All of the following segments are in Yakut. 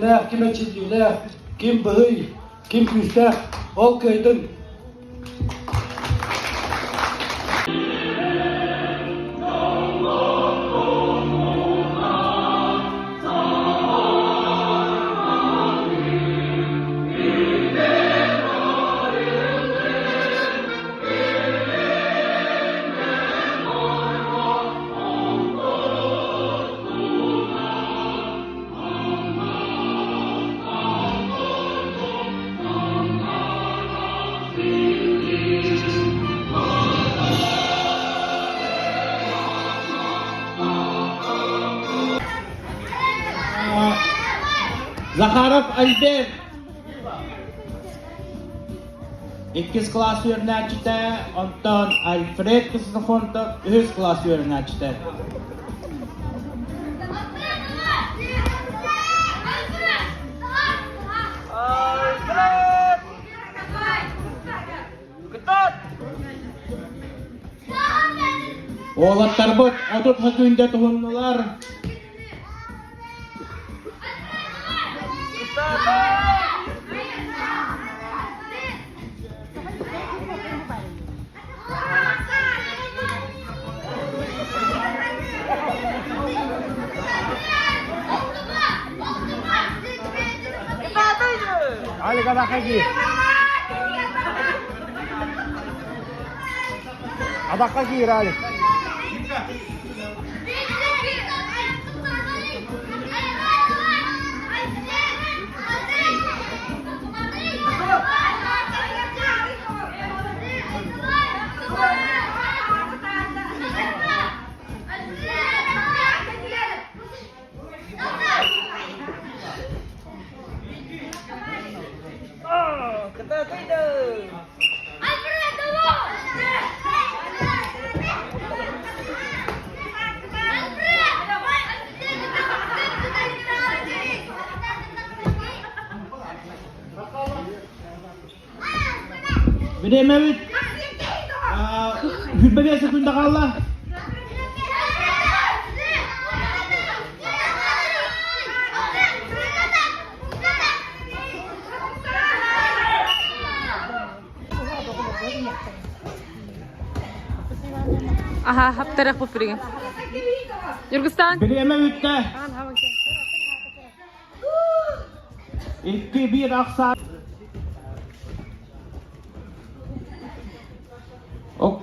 Ким эчиллиилээх, ким быһый, ким күүстээх, ол кыайдын. Захаров Альберт иккис кылаас үөрэнээччитэ, онтон Альфред Ксенофонтов үһүс кылаас үөрэнээччитэ. Уолаттарбыт 30 секүндэ туһуннулар. Абакка киир, Алик. Бириэмэбит 25 секунда хаалла. Аха, хаптарах бу билигин. Юргустан. Бириэмэ бүттэ. 2-1 ахсаан. Ок.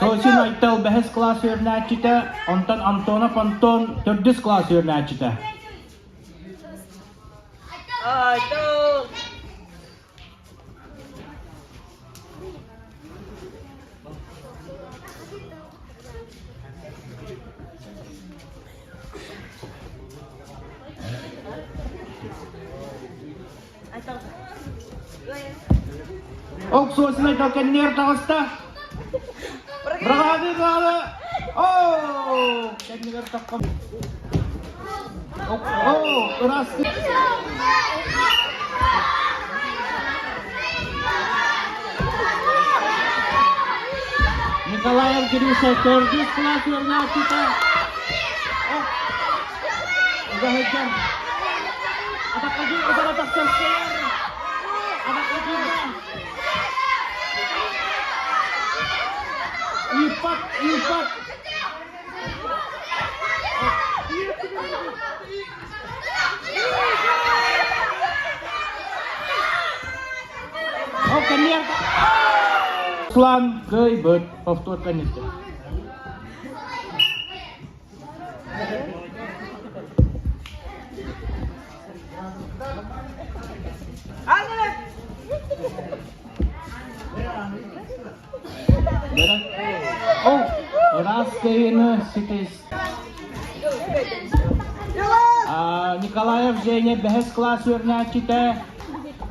Сосин Айтал бэһис кылаас үөрэнээччитэ, онтон Антонов Антон төрдүс кылаас үөрэнээччитэ. Айтал! Ок Сосин Айтал кэннигэр таҕыста. Браҕаады хаалы! Оо! Кэннигэр тахха. Оо, ыраас. Николаев Гриша төрдүс кылаас үөрэнээччитэ. Угаһыйдар. Атаххажы утара тахсар Атаххажы Ыыппат, ыыппат. Ол кэннигэр Руслан кыайбыт повтор кэнниттэн. О, ыраас кыайыыны ситис. Николаев Женя бэһис кылаас үөрэнээччитэ,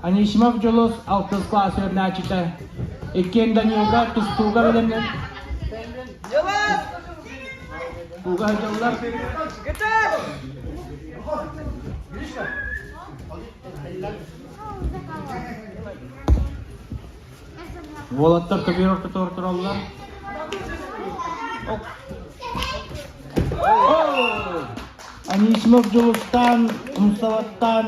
Анисимов Дьулус алтыс кылаас үөрэнээччитэ. Иккиэн Данилга тустууга бэлэмнэн Тустууга сылдьаллар. Уолаттар көбүөр ортотугар тураллар. Анисимов Дьулустаан Умсалаттаан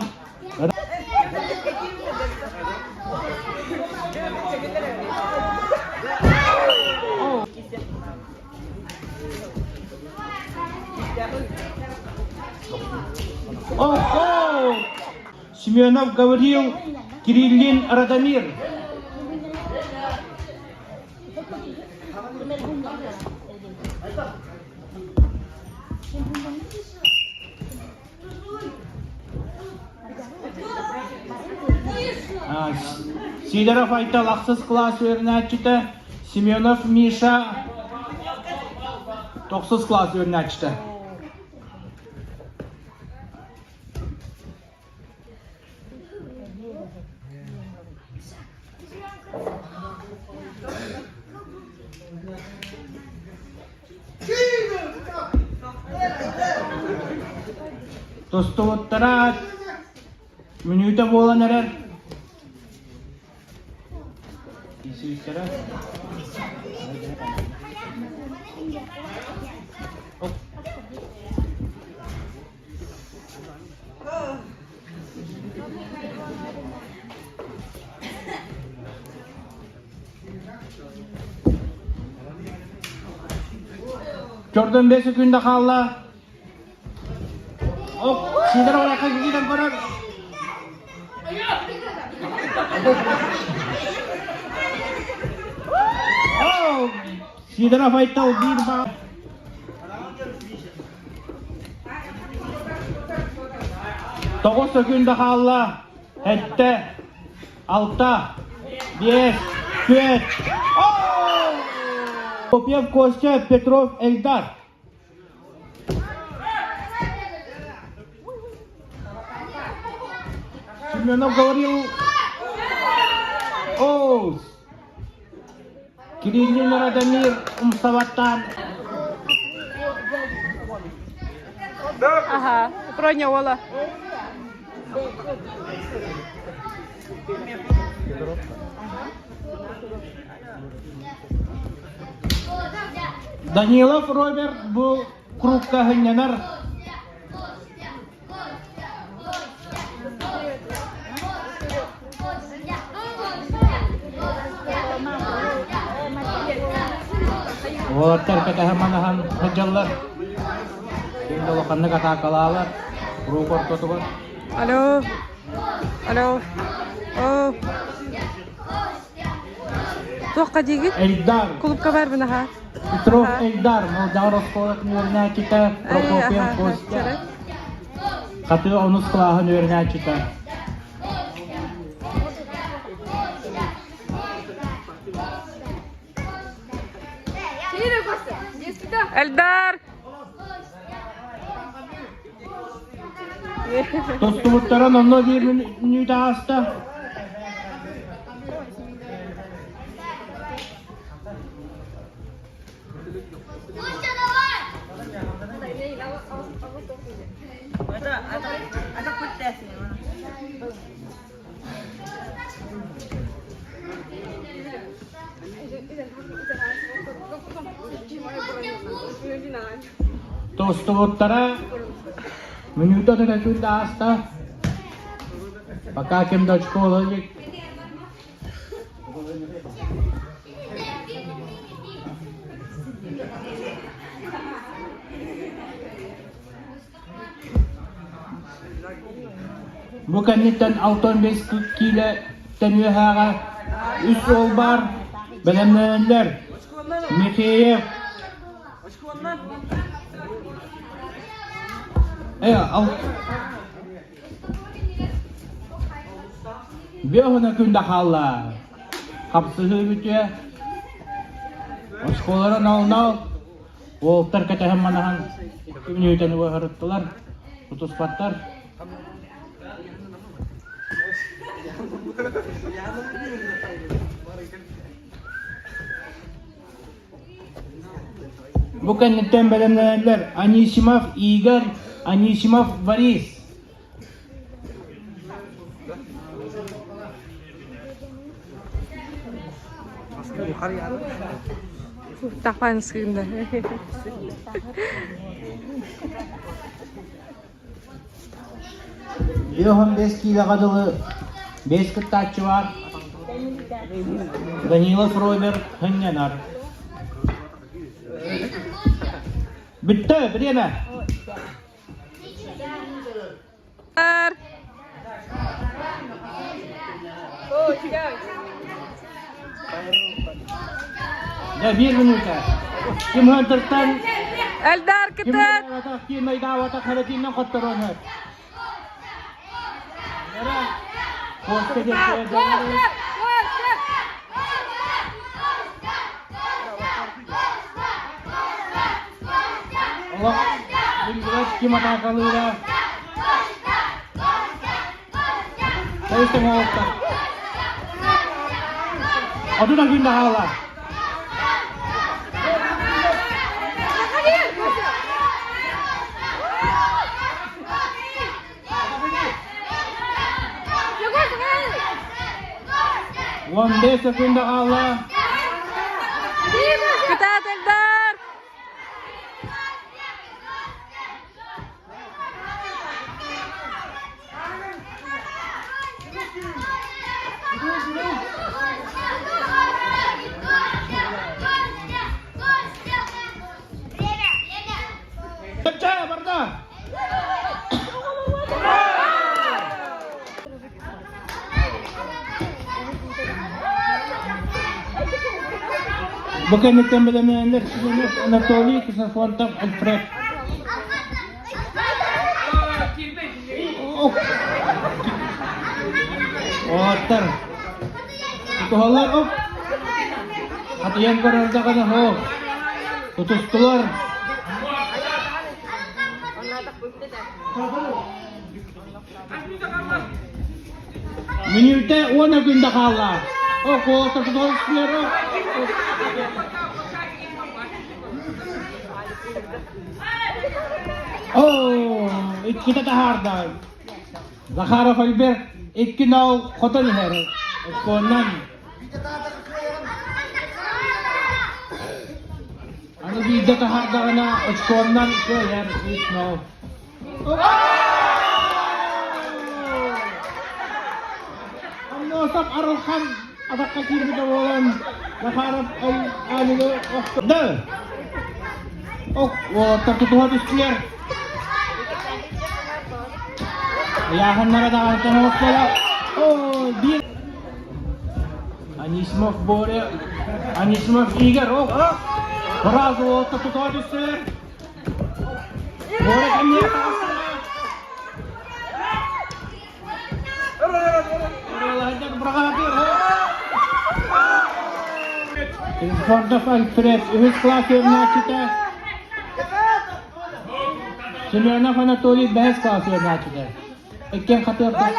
О-о! Семенов Гаврил, Кириллин Радомир. Сидоров Айтал ахсыс кылаас үөрэнээччитэ, Семенов Миша тохсус кылаас үөрэнээччитэ. Тустубуттара мүнүүтэ буолан эрэр. Тиийсибиттэрэ. Чордон 5 секунда хаалла. Ок, Сидор оракка киирэн көрөр. Сидоров Айтал биир баа. Тоҕус секунда хаалла. Сэттэ, алта, биэс, түөрт. Попьев Костя, Петров Эльдар. Семенов говорил, о, Кириллин Радомир умсабаттаан Аха, Проня уола. Данилов Роберт бу кругка хынньанар. Уолаттар кэтэһэн-манаһан сылдьаллар. Ким да улаханнык атаакалаалар. Куруук ортотугар. Алло. Алло. О. Туохха диигит? Эльдар. Кулупка барбын аха. Петров Эльдар, Молдавар оскуолатын үөрэнээччитэ, Прокопьев Костя. Хатыы онус кылааһын үөрэнээччитэ. Эльдар! Тостубуттарын онно биир мүнүүтэ ааста. Тостубуттара мүнүүтэ төтөтүн да ааста. Пока ким да очко ыла илик. Бу кэнниттэн 65 киилэ төнүөһээҕэ үс уол баар бэлэмнэнэллэр. Михеев Э, ал Биэһүнэ күндэ хаалла. Хапсыһыы бүтүө. Оскуолалара нал-нал. Уолтар кэтэһэн манаһан мүнүүтэни уһарыттылар, тутуспаттар. Бу кэнниттэн бэлэмнэнэллэр Анисимов Игорь, Анисимов Борис. Тахпан сыында. Йохан бес киилэҕэ дылы бес кыттааччы баар. Данилов Роберт хынньанар. Бүттэ, бириэмэ. Дьэ, биир минута. Ким Хантертан Элдар ким кытыат! ким майдаабатах харатиннан хотторон хат. Костя диэн Олох билбэт ким атаакалыыра. Тэйсэн оҕуттар. Оту да күн да хаала. 15 секунда хаалла. Кытаат Элдар! Чэ, барда! Бу кэнниттэн бэлэмнэнэллэр Семенов Анатолий Ксенофонтов Альфред. Оттар. Тутуһаллар оп. Хатыйан көрөр даҕаны оһох. Тутустулар. Мүнүүтэ уона күндэ хаалла. О, куолата тутуһар Оо, иккитэ таһаарда. Захаров Альберт 2-0 хотон иһэр. Очконнан. Аны биирдэ таһаардаҕына очконнан кыайар 3-0. Аммосов Арылхан атахха киирбитэ буолан Захаров аанылы охтордо. Ох, уолаттар тутуһа түстүлэр. Ыйааһыннара даҕаны оҥосторо. Оо, биир Анисимов Боря, Анисимов Игорь, ох, сразу уолаттар тутуһа түстүлэр. Боря кэмҥэ таҕыста. Гордов Альфред, үһүс класс үөрэнээччитэ. Семенов Анатолий бэһис класс үөрэнээччитэ. Иккиэн хатыартаах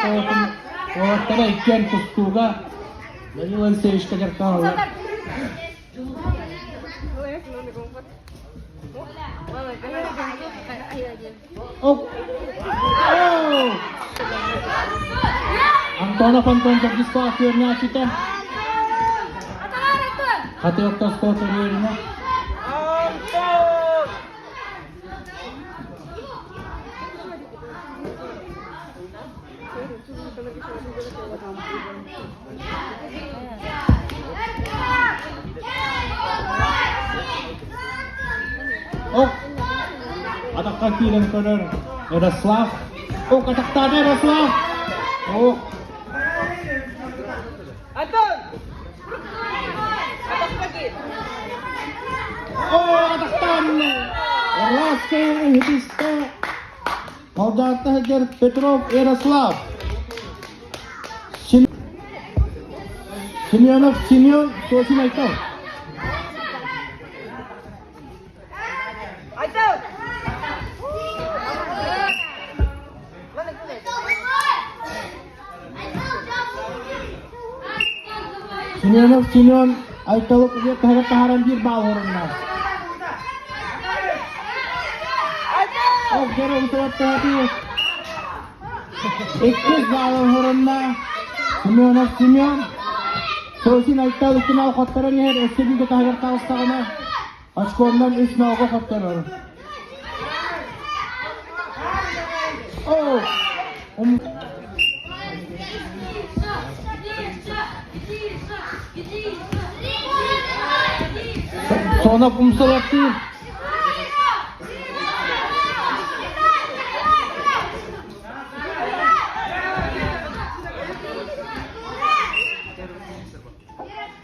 уолаттара иккиэн тустууга Данил Алексеевичка дьарыктаналлар. Антонов Антон Чабдиспаах үөрэнээччитэ. Хатыах тосхоо көрүөрүнэ. Ок, атахха киирэн көрөр Ярослав. Ок, атахтаата Ярослав. Ок. Антон! Атахха киир. О, атахтаан. Орловская иһитистэ. Солдатта сылдьар Петров Ярослав. Семенов Семен Сосин Айтал. Айтал! Семенов Семен Айталы таһыгар таһааран биир баал орунна. Иккис баалын орунна. Семенов Семен Сосин Айтал иккинал хотторон иһэр өссө бииргэ таһыгар таҕыстаҕына. Очконнан үс нолга хотторор. О! Сонов умсалаттыыр.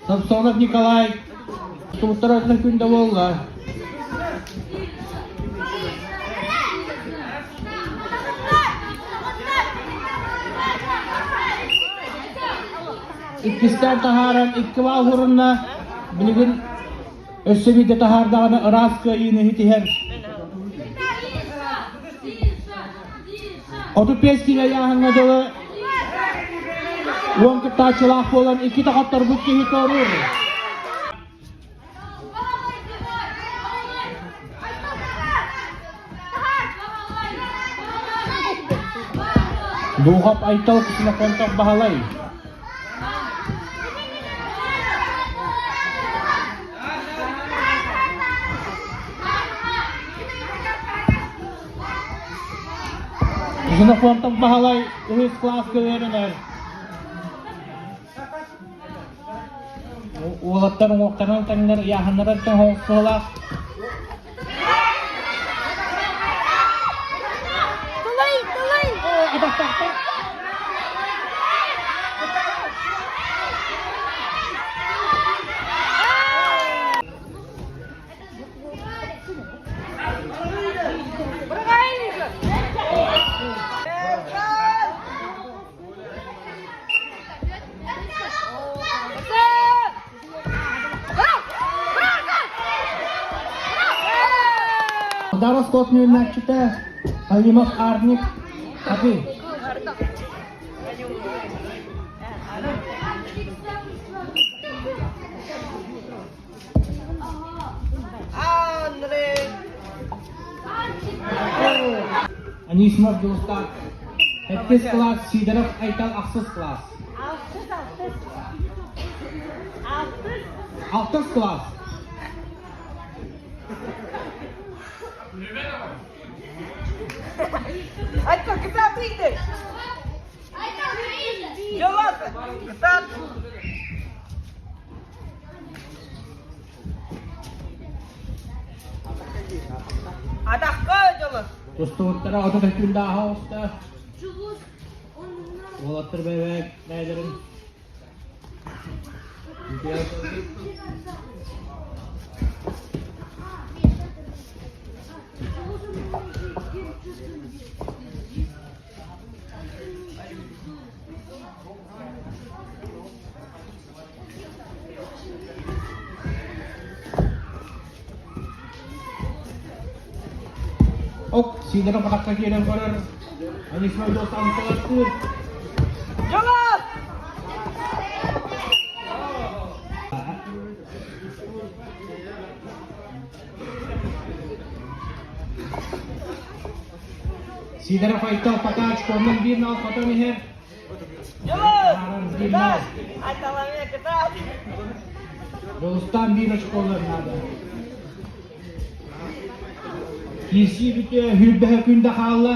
Самсонов Николай Султаратна күндэ буолла. Иккистээн таһааран икки баал хурунна. Билигин өссө биирдэ таһаардаҕына ыраас кыайыыны иһитиһэр. 35 киилэ ыйааһыҥҥа дылы уон кыттааччылаах буолан икки тохотторбут киһи торур. Духов Айтал Ксенофонтов Баһылай. Ксенофонтов Баһылай үһүс кылааска үөрэнэр. Уолаттар уҥуохтарынан тэҥнэр ыйааһыннарар тэҥ оҥостуолаах. Тулуй, тулуй! Атахтаахтар. Ударов кот мүннәччитэ Алимов Арник Аты. Анисимов Дьулустаах. Сэттис кылаас, Сидоров Айтал ахсыс кылаас. Алтыс, алтыс. Алтыс. Алтыс кылаас. Айтал, кытаатыйды. Дьолос, кытаат. Атахха дьолос. Тустубуттара 30 күндааһа оста. Уолаттар бэйбэк бэйэлэрин Ок, Сидоров атакка киирэн көрөр. Анисимов Дьулустаан салаттыыр. Дьолос! Сидоров Айтал пока очконнан биир нал хотон иһэр. Дьулустаан биир очколар наада. Киирсии бүтүө сүүрбэһэ күн да хаалла.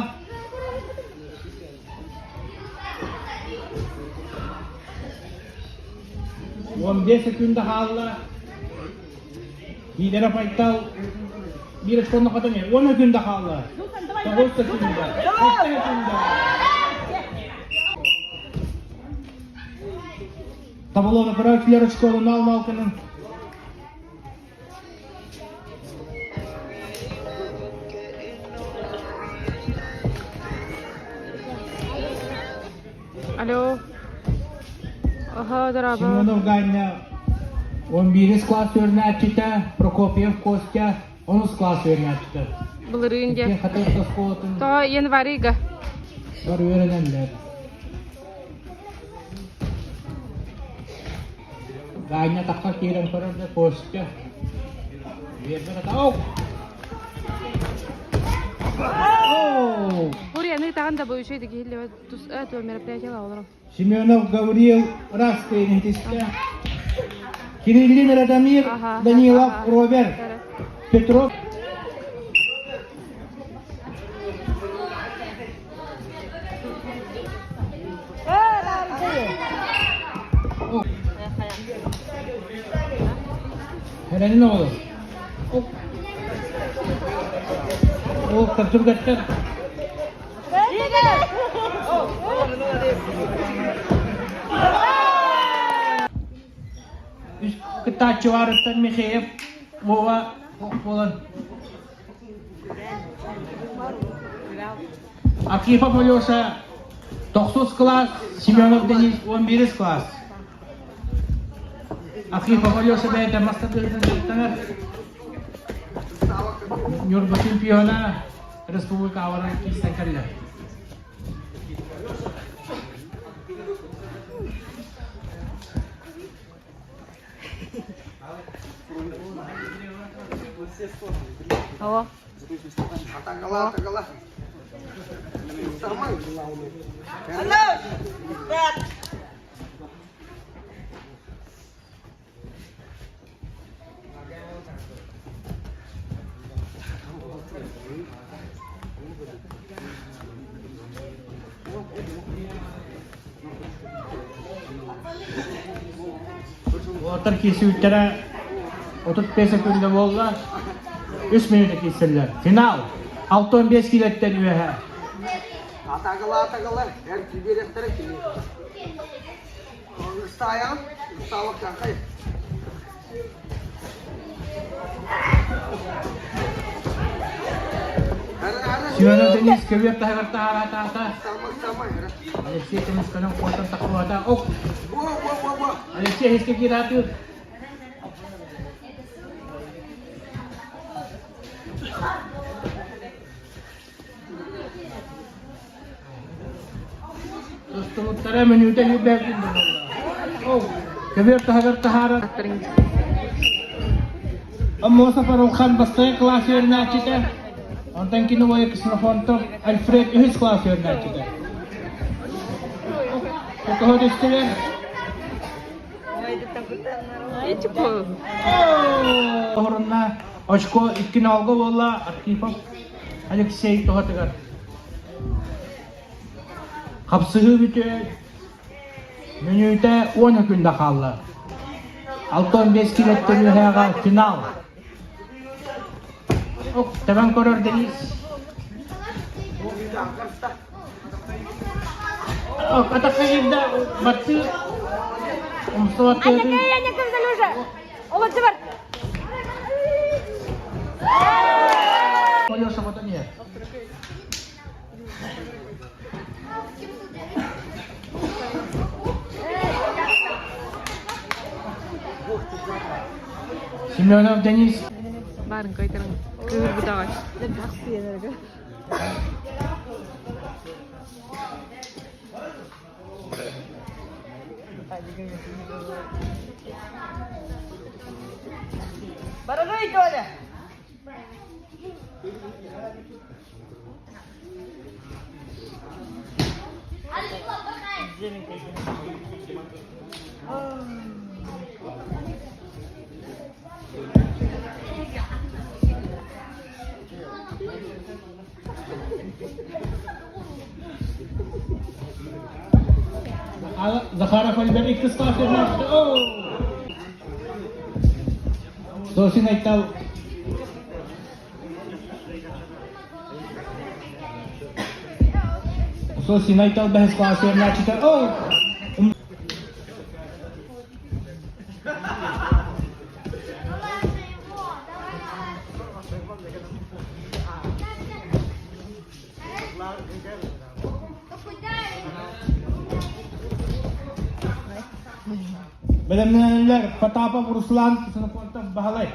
15 секунда хаалла. Биирдэрэ Айтал биир очкону хотон иһэр. 10 секунда хаалла. 9 секунда. 7 секунда. Таблоны көрөөччүлэр очкону нал-нал кынын. Алло. Аха, дорабо. Семенов Ганя 11 класс үөрэнээччитэ, Прокопьев Костя 10 класс үөрэнээччитэ. Былырыын Икки дьэ. Хатырык оскуолатын Тоҕо январьга. бар үөрэнэллэр. Ганя тахха киирэн көрөр да Костя биэрбэт ата Оу! Оу! Буряны таҕан да бу үчүгэй да киһиллибэт тус э мероприятие олором. Семенов Гавриил Раскин иһитистэ. Кириллин Радомир, Ага, Данилов ага. Роберт. Петров. Эрэнин оҕолор. Ол көрсүргэттэр. Үс кыттааччы баарыттан Михеев Вова буолан Архипов Алеша тохсус кылаас, Семенов Денис 11 кылаас. Архипов Алеша бэйэтэ мастардыһытын дьарыктанар. Ньурба чемпиона республика аваран киирсэн кэллэ. Алло. Атакала, атакала. Самай главный. Алло! Так. Уолаттар киирсибиттэрэ 35 секунда буолла. 3 мүнүүтэ киирсэллэр. Финал! 65 киилэттэн үөһэ. Атакала, атакала. Эр киберехтері кини. Ыстаян, ысталык жақай. Семенов Денис көбүөр таһыгар таһараатаата. Алексей көмүскэнэн куотан тахсыбата. Ок! Алексей эһискэ киираатыыр. Тустубуттара мүнүүтэ сүүрбэ күн буолла. Көбүөр таһыгар таһаарар. Аммосов Арылхан бастакы кылаас үөрэнээччитэ. Онтон кини уойа Ксенофонтов Альфред үһүс кылаас үөрэнээччитэ. Тутуһа түстүлэр. Орунна очко икки нолга буолла Архипов Алексей туһатыгар. Хапсыһыы бүтүө мүнүүтэ 10 күндэ хаалла. 65 килоттан үөһээҕэ финал. Тэбэн көрөр Денис. Атахха киирдэ баттыы. Умсубаттыы. Олордубар. Алеша потом нет. Семенов Денис. Барын көйтерин кыырбытаҕай. Барыгый Толя! Захаров Альберт иккис класс Сосин Айтал Сосин Айтал бэһис класс үөрэнээччитэ. Бэлэмнэнэллэр Потапов Руслан Ксенофонтов Баһылай.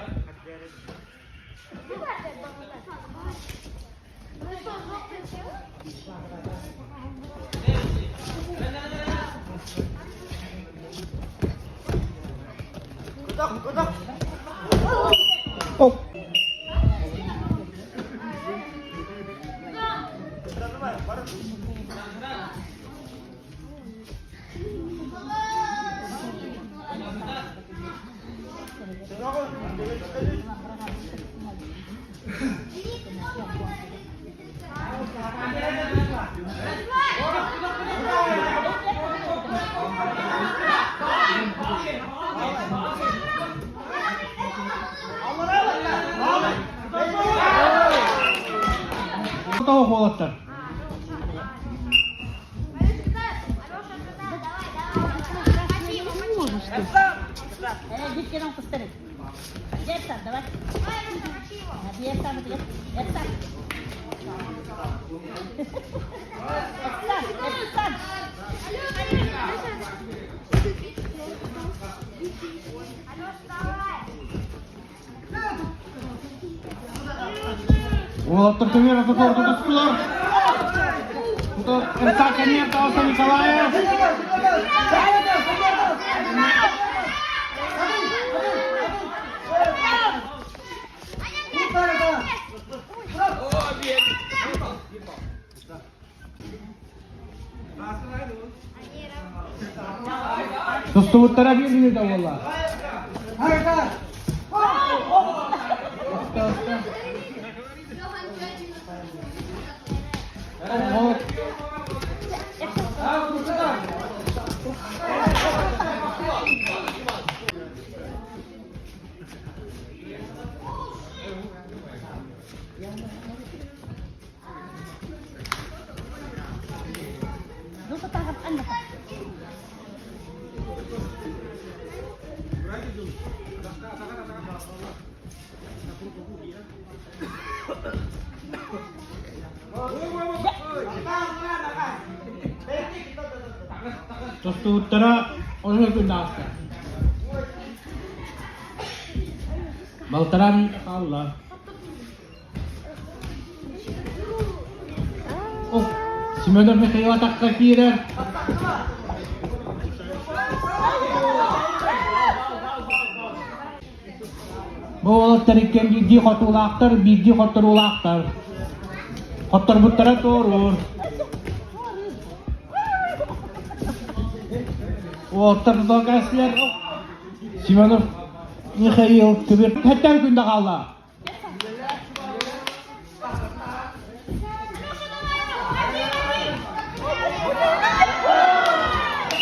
Оп. Тоҕо уолаттар? Уолаттар көмөр ортото тустулар. Эрса кэнниэр таҕыста Николаев. Тустубуттара биир мүнүүтэ буолла. Тустууттара ону күн ааста. Балтараа хаалла. Семенов Михаил атахха киирэр. Бу уолаттар иккиэн биирдии хотуулаахтар, биирдии хотторуулаахтар. Хотторбуттара туоруур. Уолаттар тутан Семенов Михаил көбүр хэттэн күндэ хаалла.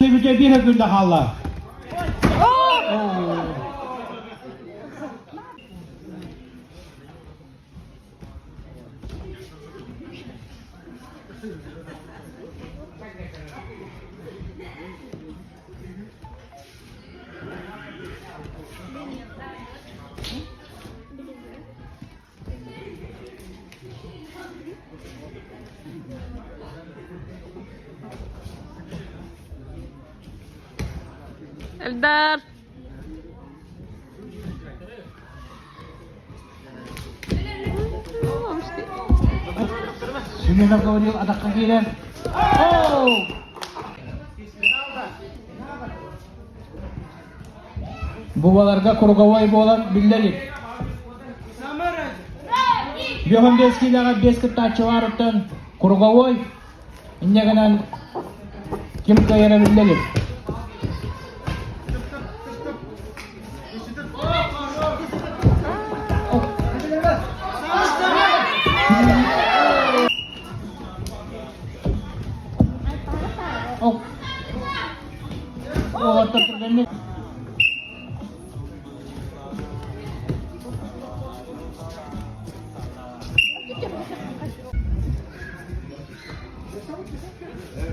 Бүтэ биир күндэ хаалла. Эльдар! Семенов говорил, атахха киирэр. Оу! Бубаларга круговой буолан биллэ илик. Бөҕөн биэс киилэҕэ биэс кыттааччыларыттан круговой инньэ гынан ким кыайара биллэ илик. Уолаттар түргэнник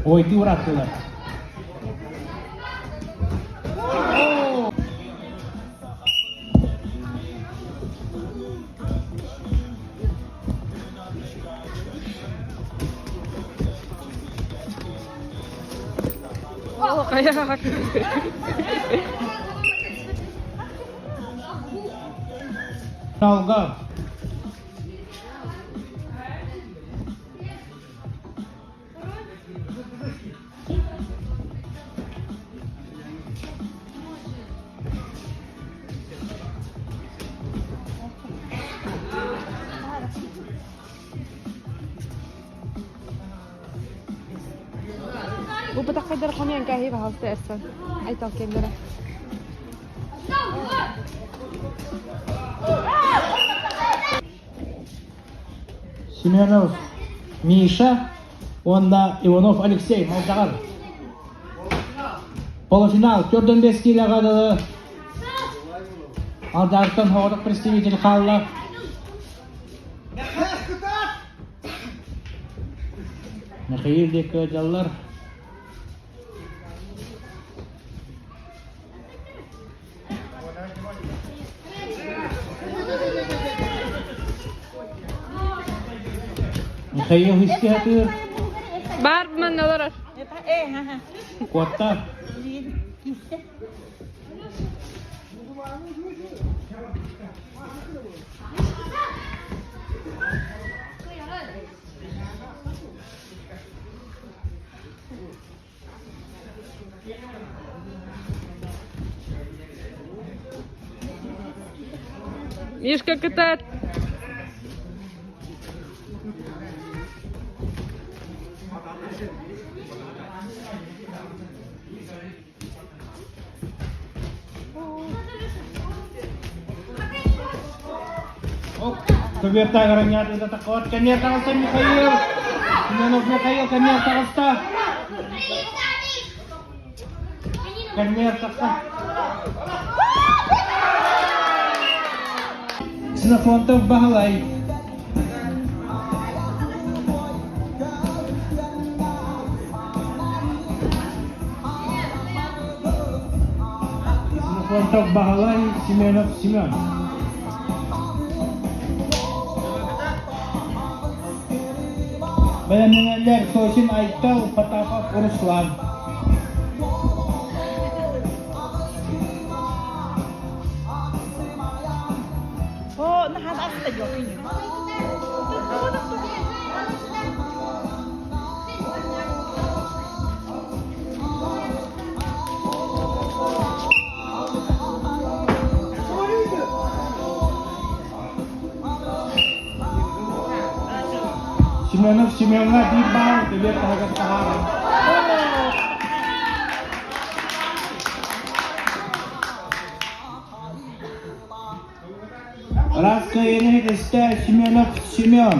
Ой, уураттылар. Алга. Бу бытаххайдар хомуйан кээһии баһаалыста эрсэн. Айтал киэннэрэ. Семенов Миша уонна Иванов Алексей Малдаҕар. Полуфинал 45 киилэҕэ дылы Алдартан соҕотох представитель хаалла. Михаил диэки дьаллар. Михаил истиһатыыр. Бар манна олорор. Куотта. Мишка кытаат. Көбүөр таагараҥҥа таххабат кэмиэр таҕыста Михаил. Семенов Михаил кэмиэр таҕыста. Кэмиэр тахса. Ксенофонтов Баһылай. Ксенофонтов Баһылай, Семенов Семен. Бэлэмнэнэллэр Сосин Айтал, Потапов Руслан. О, наһаа аста Семенов Семеҥҥа биир баал билиэт таһыгар таһааран. Раз кыайыыны истэ Семенов Семен.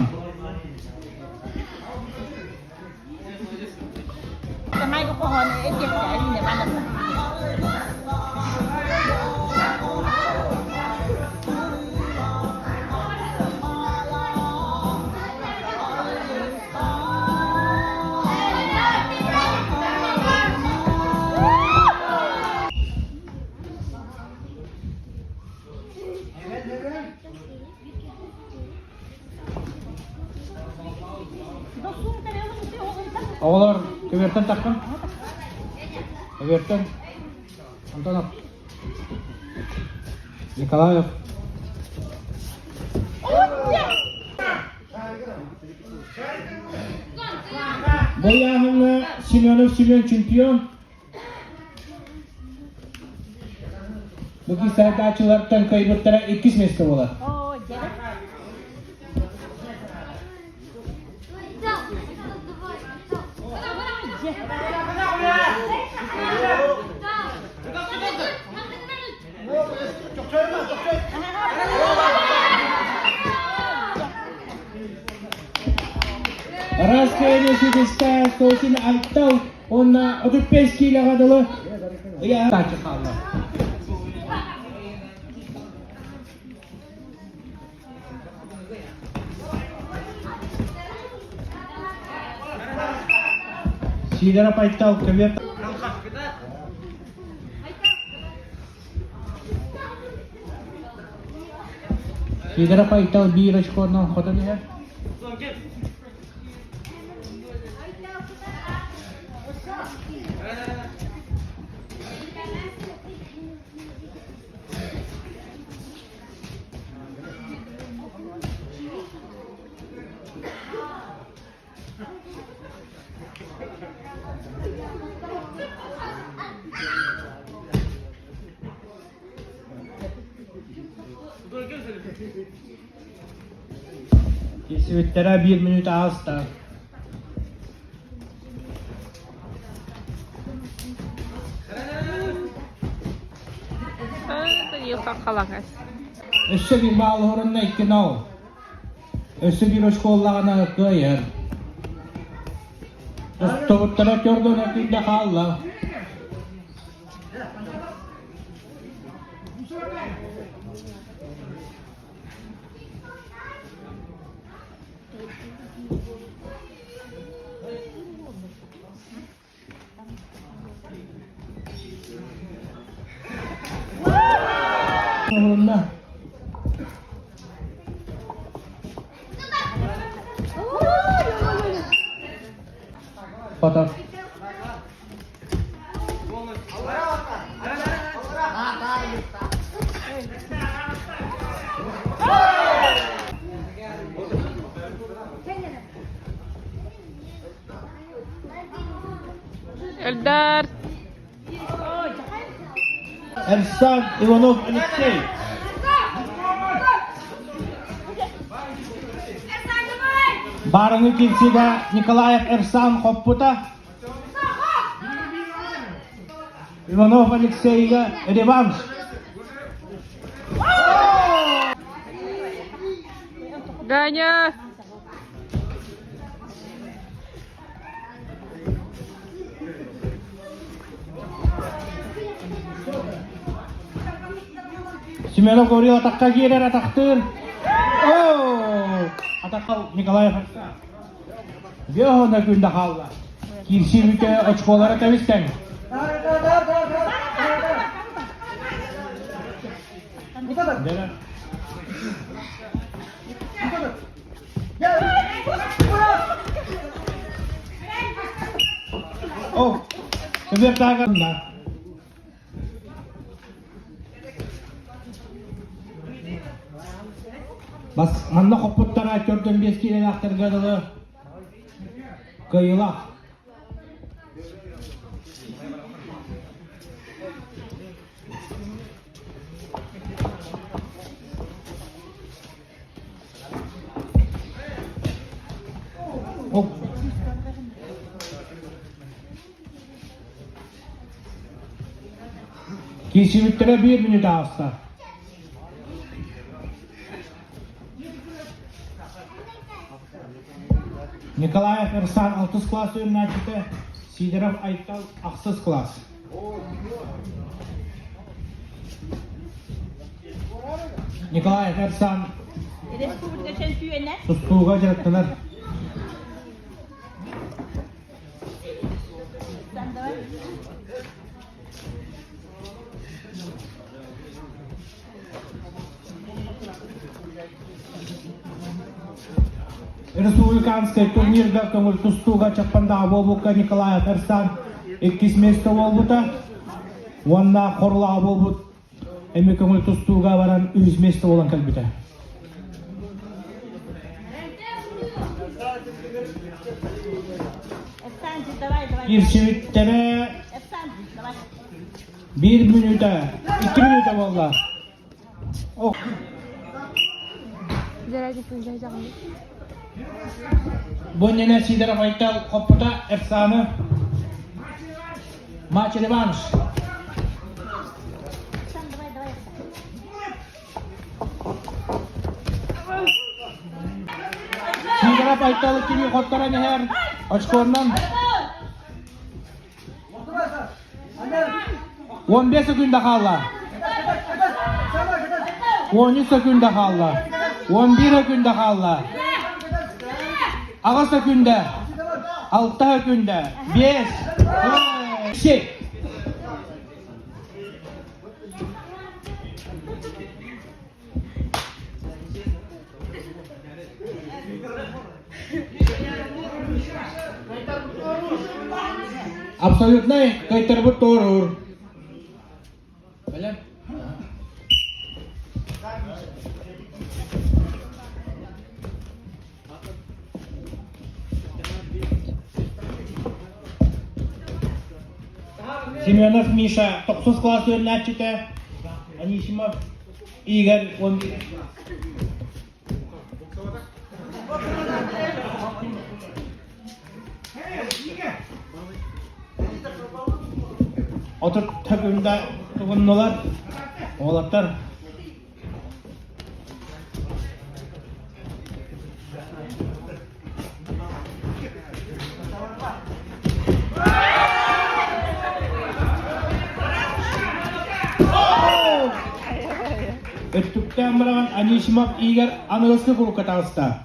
Оҕолор көбүөртэн таххын. Көбүөртэн. Антонов. Николаев. Бу ыйааһыҥҥа Семенов Семен чемпион. Бу кисаатааччылартан кыайбыттара иккис миэстэ буолар. Раз кыайыы ситистэ Сосин Айтал уонна 35 киилэҕэ дылы ыйааччы хаалла. Сидоров Айтал көбүөр Сидоров Айтал биир очконан хотон иһэр. Киирсибиттэрэ биир мүнүүтэ ааста. Данил хаххалаҥас. Өссө биир баал уһурунна 2-0. Өссө биир оскуолаҕына кыайар. Тобуттара көрдөн күүтэ хаалла. Уһунна. Потом. Эльдар! Эрсан Иванов Алексей. Барыҥы кирсигэ Николаев Эрсан хоппута. Иванов Алексейга реванш. Ганя! Семенов Гаврил атахха киирэр атахтыыр. Оо! Атахха Николаев Биоһона күндэ хаалла. Киирсии бүтэ очколара тэбистэн. О, Көбүөхтааҕар Бас манна хоппуттара төрдөн биэс киилэлээхтэргэ дылы кыайыылаах. Киирсибиттэрэ биир мүнүүтэ ааста. Николаев Эрсан алтыс класс үөрэнээччитэ, Сидоров Айтал ахсыс класс. Николаев Эрсан Республика чемпионэ. тустууга дьарыктанар. Республиканскай турнирга көҥүл тустууга Чаппандаҕа буолбукка Николаев Эрсан иккис миэстэ буолбута уонна Хорлоҕо буолбут Эмиэ көҥүл тустууга баран үһүс миэстэ буолан кэлбитэ. Киирсибиттэрэ биир мүнүүтэ, икки мүнүүтэ буолла. Бу иннинэ Сидоров Айтал хоппута Эрсаны Матч реванш. Сидоров Айтал кими хотторон иһэр очконнан 15 секунда хаалла. 13 секунда хаалла. 11 секунда хаалла. 8 секунда. 6 секунда. 5. 7. Абсолютнай кыайтарбыт туоруур. Бэлэм? Семенов Миша тохсус класс үөрэнээччитэ, Анисимов Игорь он Отут төкүндэ тугуннулар, уолаттар. Өттүктээн быраҕан Анисимов иигэр аныгыскы курукка таҕыста.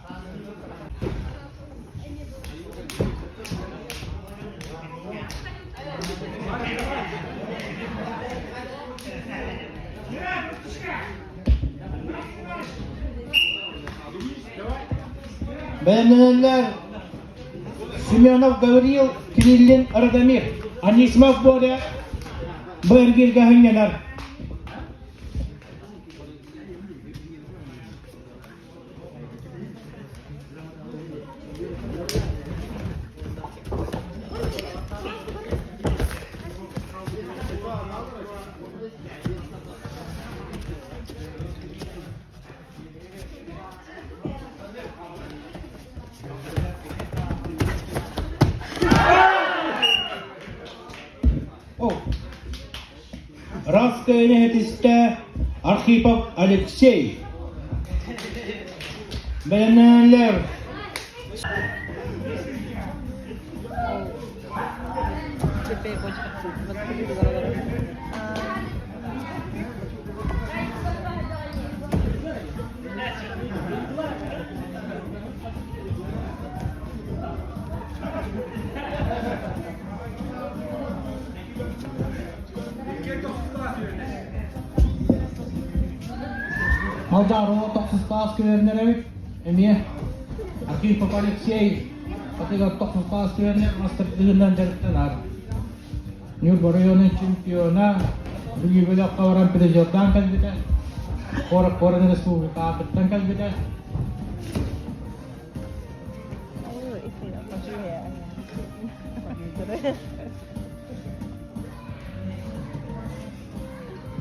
Бэлэмнэнэллэр Семенов Гаврил, Кириллин Радомир, Анисимов Боря бу эргииргэ хынньанар. Рафская этистэ Архипов Алексей. Бэлэмнэнэллэр. Малдаарова тохсустаас күрэннэр эбит. Эмиэ Архипов Алексей Атыгар тохсустаас күрэннэр мастардыгынан дьарыктанар. Ньурба районун чемпиона, Бүлүү бөлөххө баран призердаан кэлбитэ. Куорат республикаҕа кэлбитэ.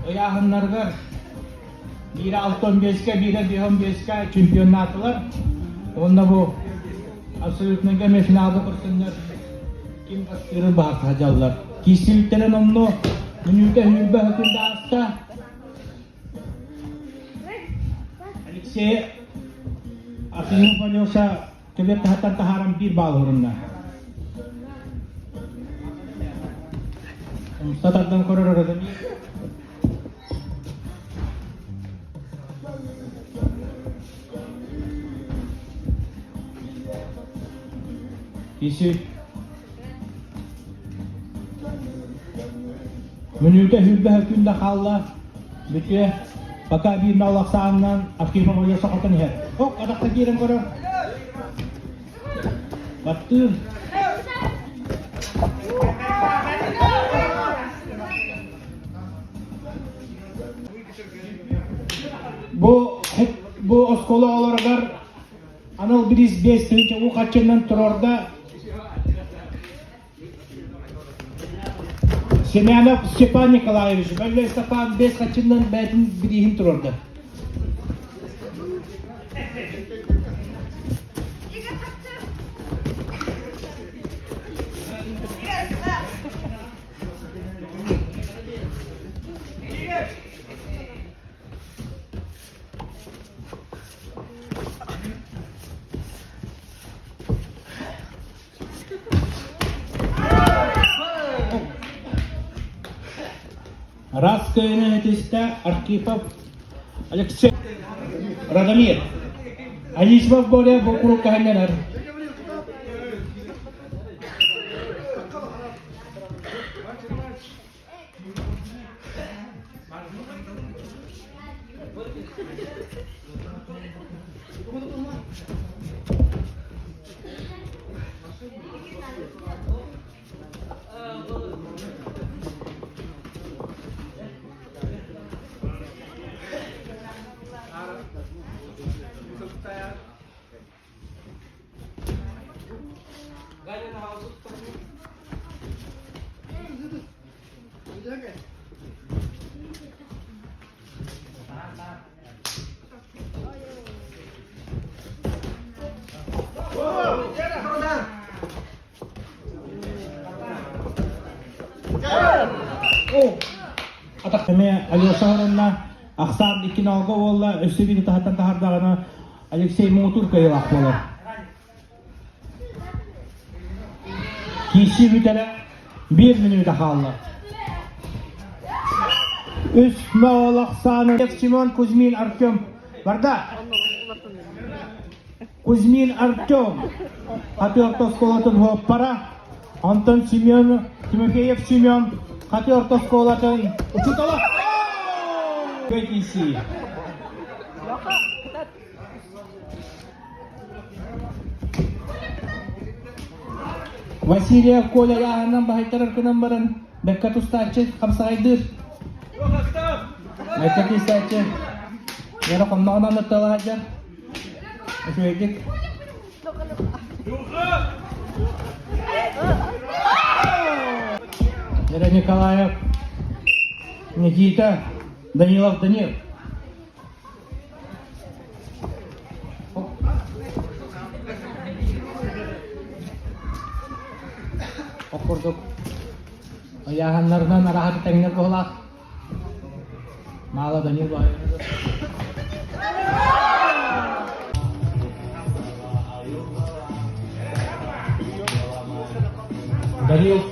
Ыйааһыннарыгар биирэ 65-кэ, биирэ 55-кэ чемпионнаатылар. Уонна бу абсолютнайга эмиэ финалга көрсөннөр ким бастыырын баһарса сылдьаллар. Киирсибиттэрин онно мүнүүтэ сүүрбэ секунда ааста. Алексей Арсений Алеша көбүөр таһыттан таһааран биир баал уһурунна. Умса тардан көрөр Радомир. Киси. Мүнүүтэ сүүрбэ күн да хаалла. Бүтүө. Пока биир мал ахсаанынан Архипов Алеша хотон иһэр. Ок, атахта киирэн көрөр. Баттыыр. Бу бу оскуола оҕолоругар анал бириис 5 тыһыынча уу харчынан туруорда Семенов Степан Николаевич, Бөллөй Степан 5 харчынан бэйэтин бирииһин туруорда. Раз кыайынан этистэ Архипов Алексей Радомир. Анисимов Боря бу курукка ханнанар. Атах эмиэ Алеша Хоронна ахсаан икки ноого буолла, өссө биир таһыттан таһардаҕына Алексей муҥутуур кыайыылаах буолар. Киирсии бүтэрэ биир мүнүүтэ хаалла. Үс моол ахсааны Семен Кузьмин Артем барда. Кузьмин Артем Хатыы орто оскуолатын суоппара, онтон Семен Тимофеев Семен Хатыы орто оскуолатын учуутала. Көтиси. Васильев Коля ыйааһынан баһыйтарар гынан баран бэккэ тустааччы хамсаҕайдыыр. Бэккэ тустааччы. Яра хонноҕунан ытталаһадьар. Үчүгэйдик. Вера Николаев, Никита, Данилов Данил. Ол курдук ыйааһыннарынан араһаты тэҥнэр быһылаах. Мало Данил Данил.